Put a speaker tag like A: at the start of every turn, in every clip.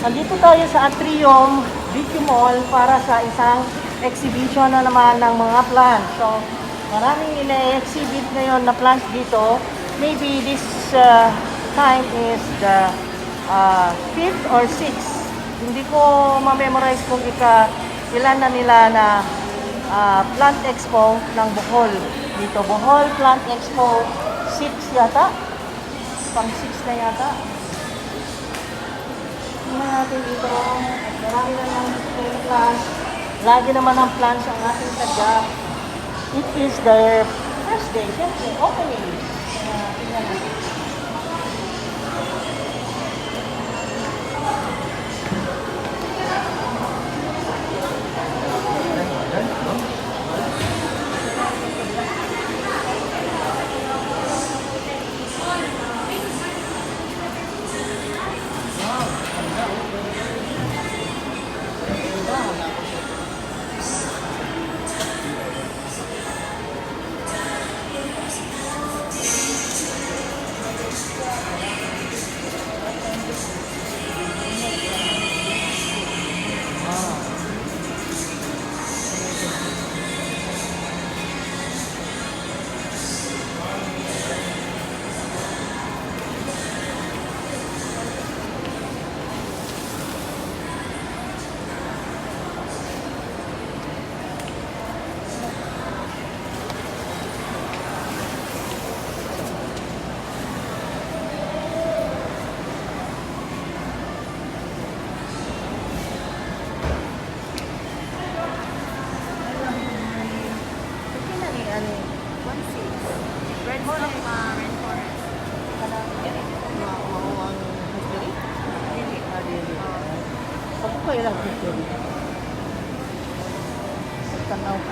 A: Andito tayo sa Atrium BQ Mall para sa isang exhibition na naman ng mga plants. So, maraming ina-exhibit ngayon na plants dito. Maybe this time is the fifth or sixth. Hindi ko ma-memorize kung ika ilan na nila na Plant Expo ng Bohol. Dito, Bohol Plant Expo 6 yata. Pang 6 na yata. Tingnan natin dito. Marami na ng display plants. Lagi naman ang plants ang ating sadya. It is their first day, siyempre, opening. Kaya tingnan natin. Wow, ganda oh. Ganda, wala ko siya. Wow. Okay na ni ano.
B: 1.6. Red Stock, Rainforest.
A: Kanang mao ang history?
B: Dili.
A: Ah, dili. Pag ko ilang history. Pagtanaw ko.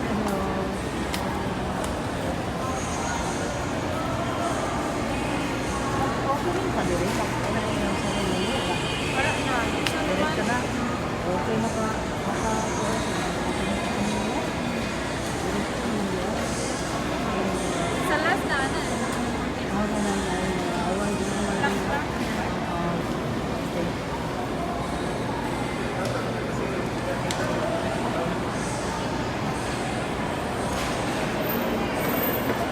A: Hello. Opening pa diri sa Manila.
B: Wala na.
A: Diretso na. Okay na pa. Maka
B: Sa last na, ano?
A: Ako na awan din naman.
B: Black black.
A: Okay.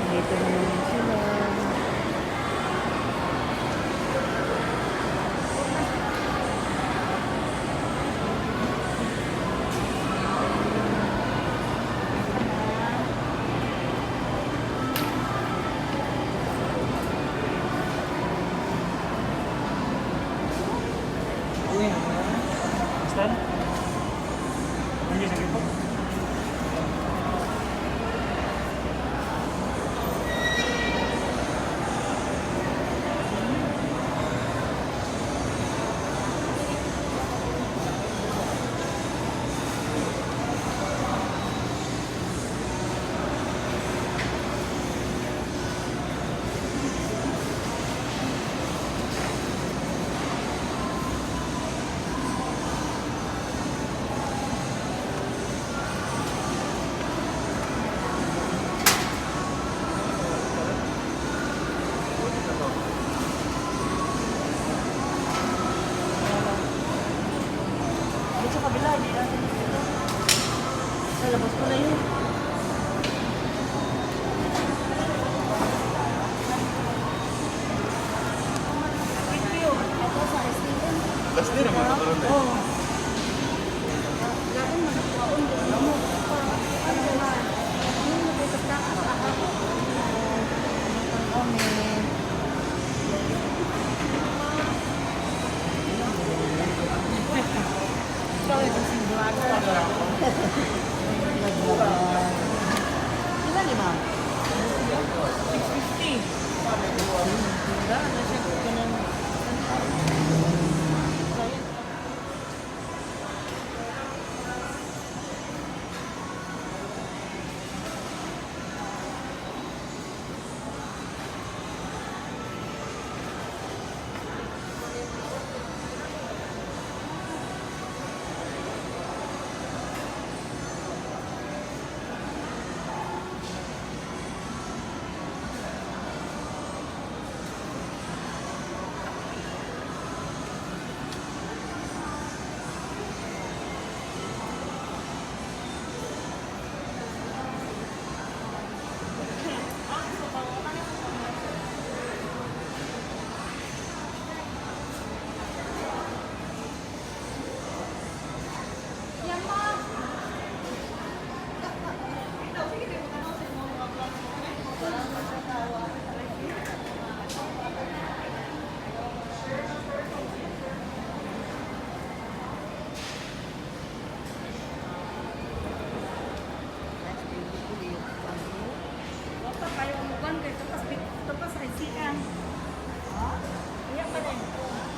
A: Dito naman sila.
C: Basta? Hindi sa po.
A: Dito sa kabila, hindi natin dito. Sa labas ko na yun.
B: Thank you. Ito sa STM.
C: Last day naman ito ron eh.
A: Oo.
B: Lain man ako ang mo. Ano na? Ano na sa ako?
A: Kami.
B: Sorry, kasi vlogger.
A: Ilan lima?
B: 650.
A: Wala na siya. Ganun.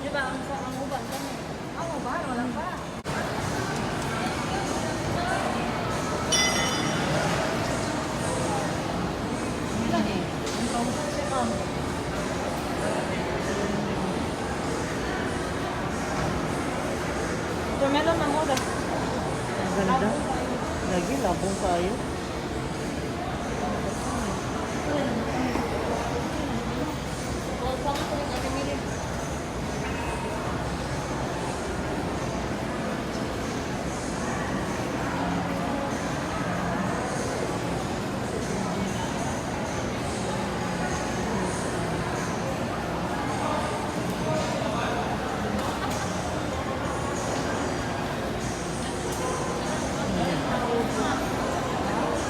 B: Di ba ang sa ang uban kani? Ang uban wala pa.
A: Ilan eh? Ang tawag siya, ma'am.
B: Watermelon na mo.
A: Ang ganda. Lagi, labong kayo.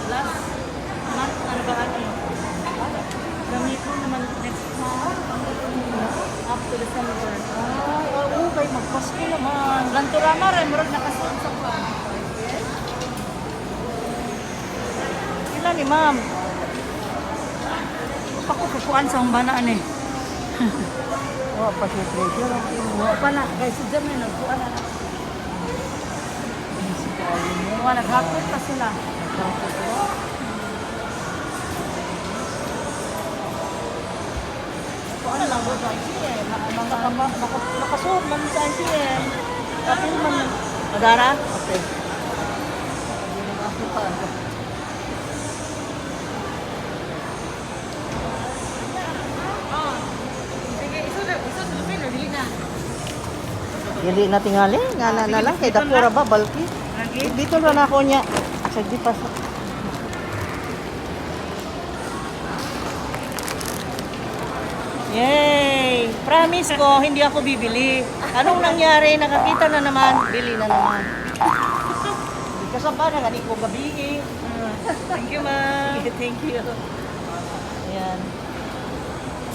B: Last month, ano ba ano? Gamit mo naman next month. Up to December.
A: Ay, oo, kay magpasko naman.
B: Lanturama rin, murag nakasunod sa kwan.
A: Ilan ni ma'am?
B: Pa ko kukuan sa humbanaan eh.
A: Wa pa siya pressure.
B: Wa pa na, guys, si Jamie nagkuan na. Wa naghapot pa sila.
A: Ano lang ko sa ICM? Nakasuot man sa ICM. Kapil man. Madara? Okay. Hindi na ako pa.
B: Sige, iso sa Lupin, or dili na.
A: Dili na tingali. Nga na na lang. Kay dakura ba? Balki.
B: Lagi.
A: Dito na ako niya. Sagdi pa sa... Yay! Promise ko, hindi ako bibili. Anong nangyari? Nakakita na naman, bili na naman. Kasaba na gani ko gabi eh.
B: Thank you, ma'am.
A: Sige, thank you. Ayan.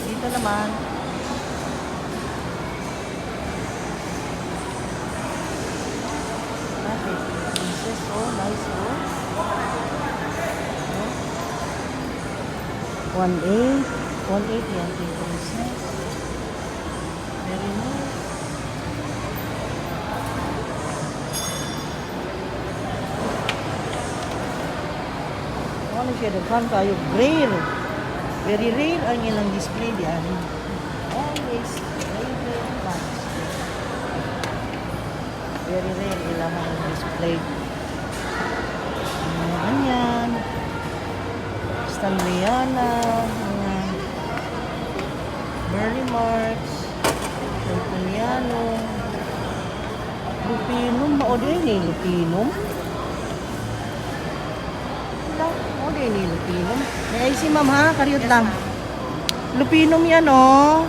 A: Dito naman. Okay. Princess, oh, nice, oh. Oh. 1.8. 1.8 yan, kay princess. Very nice. Ano siya, daghan kayo. Rare. Very rare ang ilang display diyan. Always rare, rare plants. Very rare ilang ang display. Mga ganyan. Stanleyana. Mga Burley Marks. Antoniano. Lupinum. Mao din eh, lupinum. Wala. O, di ni lupinum. May si ma'am ha, karyot lang. Lupinum yan, oh.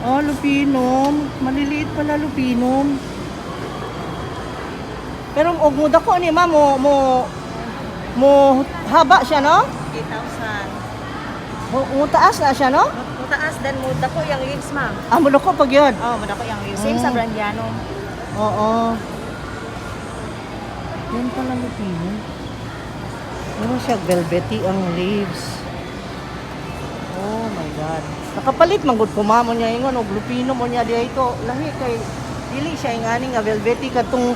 A: Oh, lupinum. Maliliit pala lupinum. Pero og muda ko ni ma'am mo haba siya, no?
B: 8,000.
A: Mo taas na siya, no?
B: Mutaas, then muda ko yung leaves, ma'am.
A: Ah, mo ko pag yun.
B: Oh, muda ko yung leaves. Same sa Brandiano.
A: Oo. Yan pala lupino. Meron siya velvety ang leaves. Oh my God. Nakapalit man gud ko mamo niya ingon og lupino mo niya diay ito. Lahi kay dili siya ingani nga velvety katong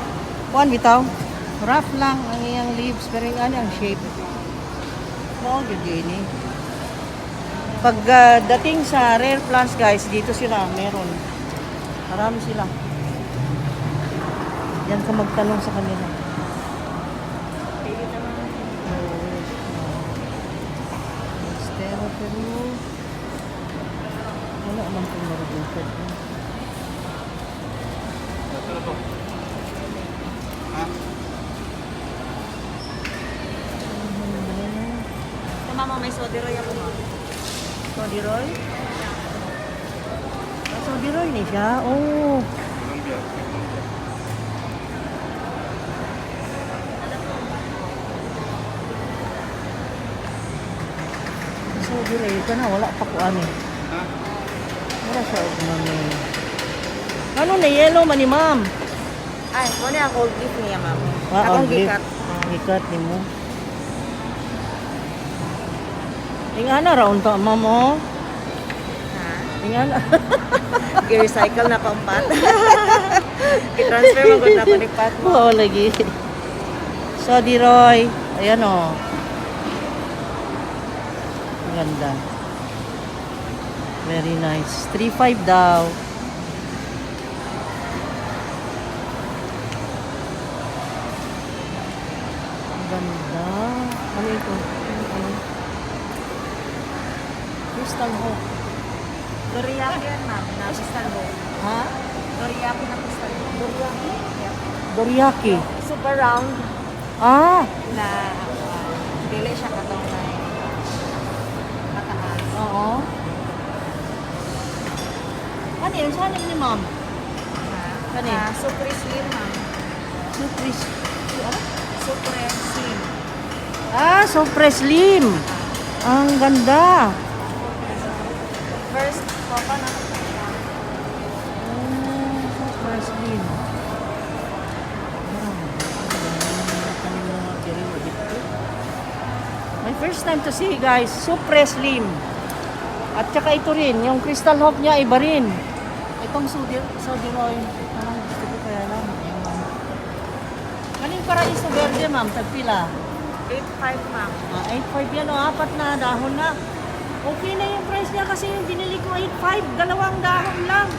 A: kuan bitaw. Rough lang ang iyang leaves pero ingani ang shape. Mao gyud ini. Pag dating sa rare plants, guys, dito sila meron. Marami sila. Yan ka magtanong sa kanila. Estero, pero wala man itong variegated.
C: Ano to? Ha?
B: Sa mama, may sodero yan mo, ma'am.
A: Sodiroy? Ah, Sodiroy ni siya? Oh.
C: Colombia. Colombia.
A: Sodiroy ka na. Wala pa ko ani.
C: Ha?
A: Wala siya og mami. Ano na yellow man ni ma'am?
B: Ay, mo na ang old leaf niya, ma'am.
A: Ah,
B: Akong
A: old leaf.
B: gikat.
A: Gikat ni mo. Ingana ra unta ma'am oh.
B: Ha?
A: Ingan.
B: Gi-recycle na ko ang pot. I-transfer mo gud na ko ni pot mo.
A: Oo, lagi. So, Diroy. Ayan o. Ang ganda. Very nice. 3.5 daw. Ang ganda. Ano ito? Ano? Crystal Hope.
B: Doriyaki yan, ma'am. Na crystal ball.
A: Ha?
B: Doriyaki na crystal ball.
A: Doriyaki?
B: Yeah.
A: Doriyaki.
B: Super round na dili siya katong na mataas.
A: Oo. Ano yun? Saan yun ni ma'am? Kani?
B: Super slim, ma'am.
A: Super, ano?
B: Super slim.
A: Ah, super slim. Ang ganda.
B: First, papa na siya.
A: Super slim. My first time to see, guys, super slim. At saka ito rin, yung crystal hope niya iba rin. Itong Sodiroy, parang gusto ko kaya lang. Ewan. Kaning paraiso verde, ma'am, tagpila.
B: 8.5, ma'am.
A: Ah, 8.5 yan o, apat na dahon na. Okay na yung price niya kasi yung binili ko 8.5, dalawang dahon lang.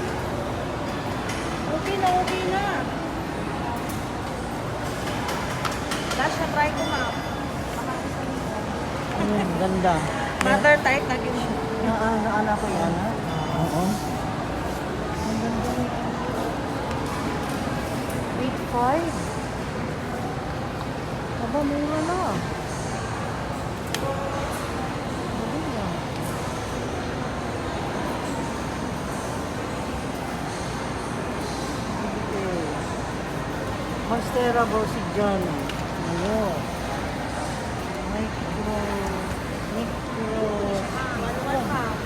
A: Okay na, okay na.
B: Last na try ko, ma'am. Baka gusto niyo.
A: Ayun, ganda.
B: Mother type na gid siya.
A: Naana ko yan, ha? Oo. Ang ganda nito. 8.5. Aba, mura na. Galing ah. Okay. Monstera Borsigiana. Ano? Micro. Micro.
B: Manual, ma'am.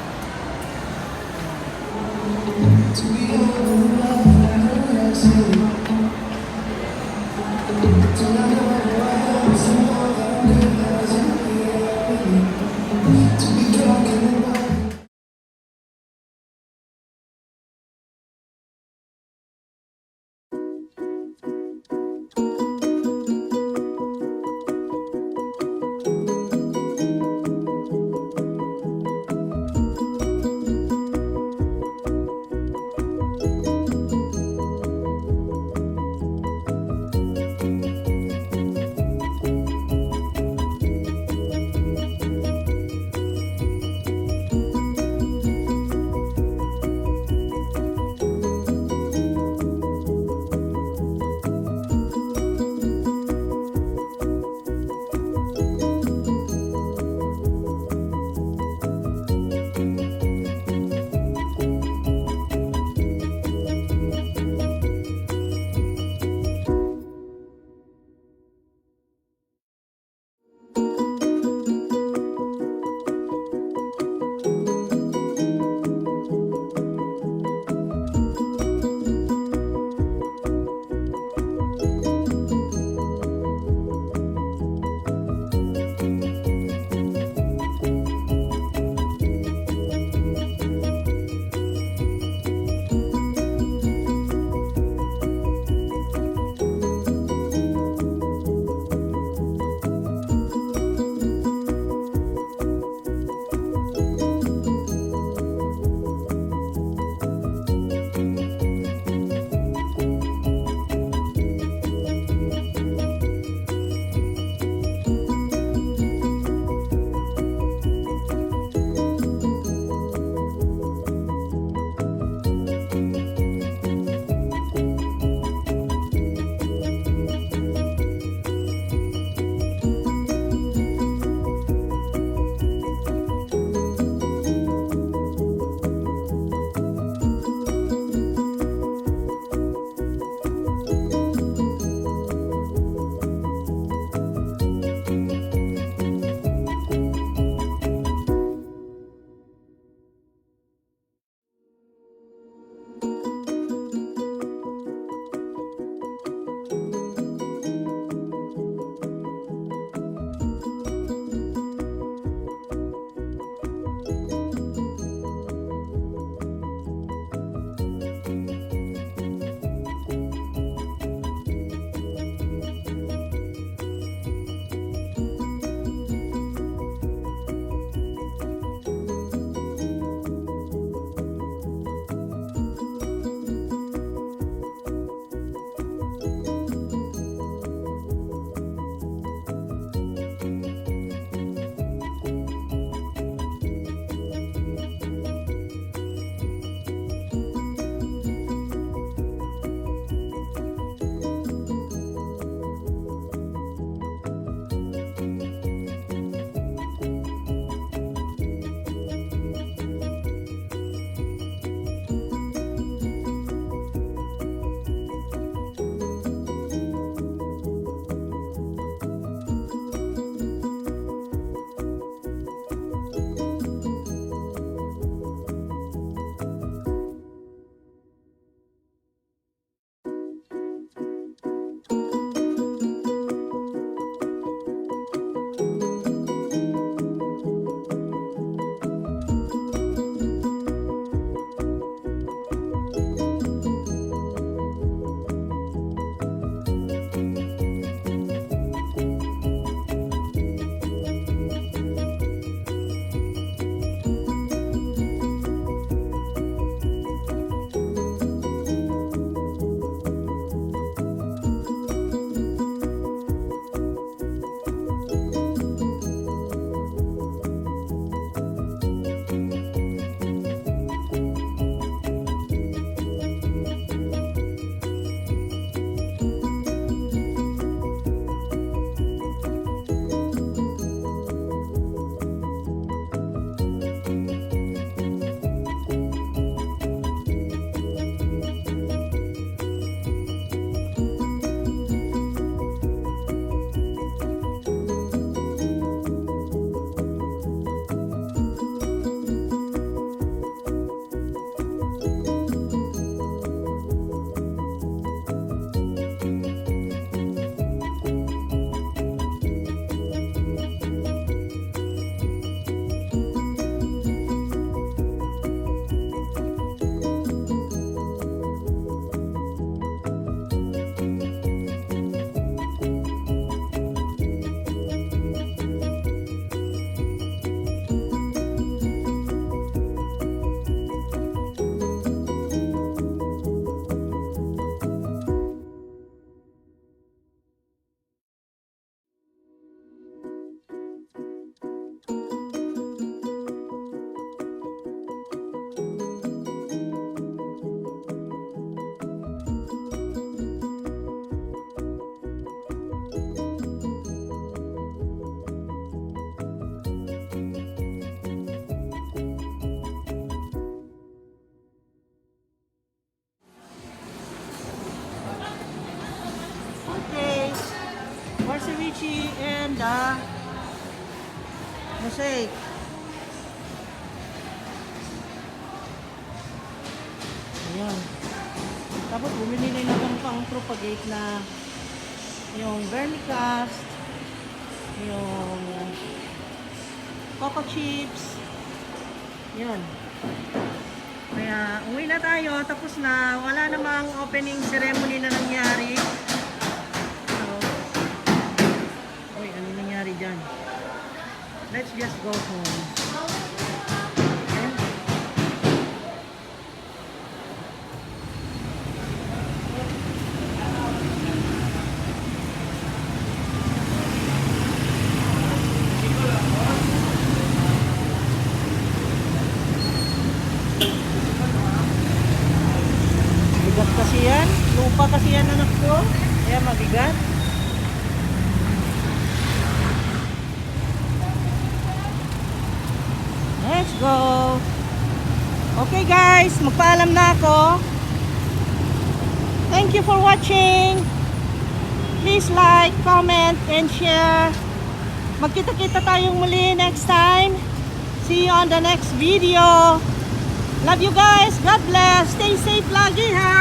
A: Mosaic. Ayan. Tapos bumili na rin akong pang propagate na yung vermicast, yung coco chips. Yan. Kaya uwi na tayo, tapos na. Wala namang opening ceremony na nangyari. So, uy, ano nangyari dyan? Let's just go home. Okay? Bigat kasi yan. Lupa kasi yan, anak ko. Kaya mabigat. Let's go. Okay guys, magpaalam na ako. Thank you for watching. Please like, comment, and share. Magkita-kita tayong muli next time. See you on the next video. Love you guys. God bless. Stay safe lagi ha.